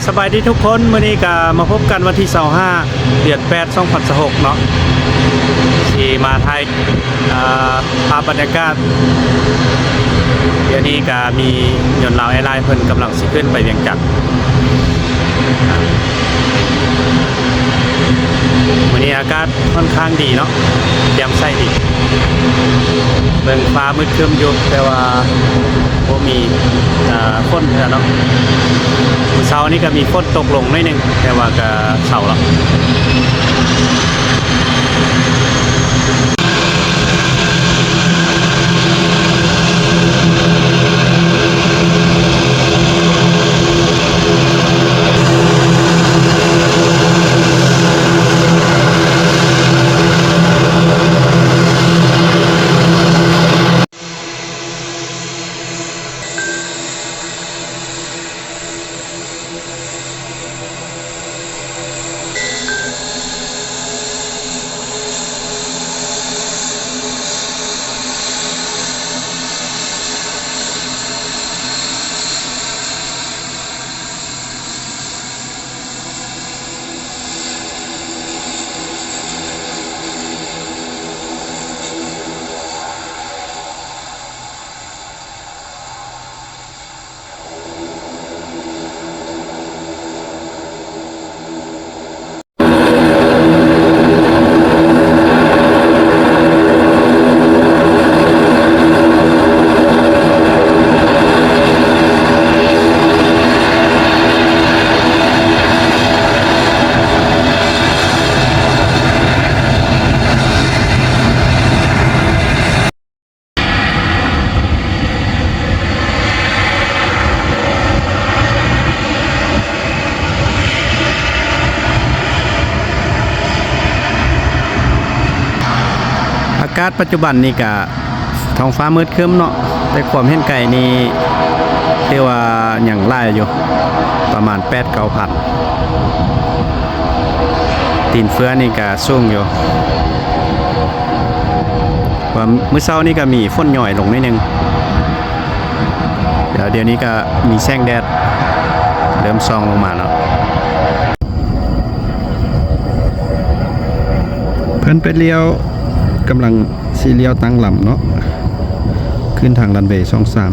ສະບາຍດີທຸກຄົນ, ມື້ນີ້ກໍມາພົບກັນວັນທີຊາວຫ້າ ເດືອນແປດ ສອງພັນຊາວຫົກເນາະ ທີ່ມາຖ່າຍ ເອີ ພາບບັນຍາກາດ. ດຽວນີ້ກໍມີຍົນລາວແອລາຍເພິ່ນກຳລັງຊິຂຶ້ນໄປວຽງຈັນ. ມື້ນີ້ອາກາດຄ່ອນຂ້າງດີເນາະ, ແຈ່ມໃສດີ. ເບິ່ງຟ້າມືດຄຶ້ມຢູ່ ແຕ່ວ່າບໍ່ມີ ເອີ ຝົນເທື່ອເນາະ. ມື້ເຊົ້ານີ້ກໍມີຝົນຕົກລົງໜ້ອຍໜຶ່ງ ແຕ່ວ່າກໍເຊົາແລ້ວ. ອາກາດປັດຈຸບັນນີ້ກະທ້ອງຟ້າມືດຄຶ້ມເນາະ, ແຕ່ຄວາມເຫັນໄກນີ້ຖືວ່າຍັງຫຼາຍຢູ່ ປະມານແປດເກົ້າພັນ. ຕີນເຟືອນີ້ກະສູງຢູ່. ວ່າມື້ເຊົ້ານີ້ກໍມີຝົນຍ້ອຍລົງໜ້ອຍໜຶ່ງ, ແລ້ວດຽວນີ້ກໍມີແສງແດດເລີ່ມສ່ອງລົງມາເນາະ. ເພິ່ນໄປລ້ຽວ ກຳລັງຊິລ້ຽວຕັ້ງລຳເນາະ, ຂຶ້ນທາງຣັນເວສອງສາມ.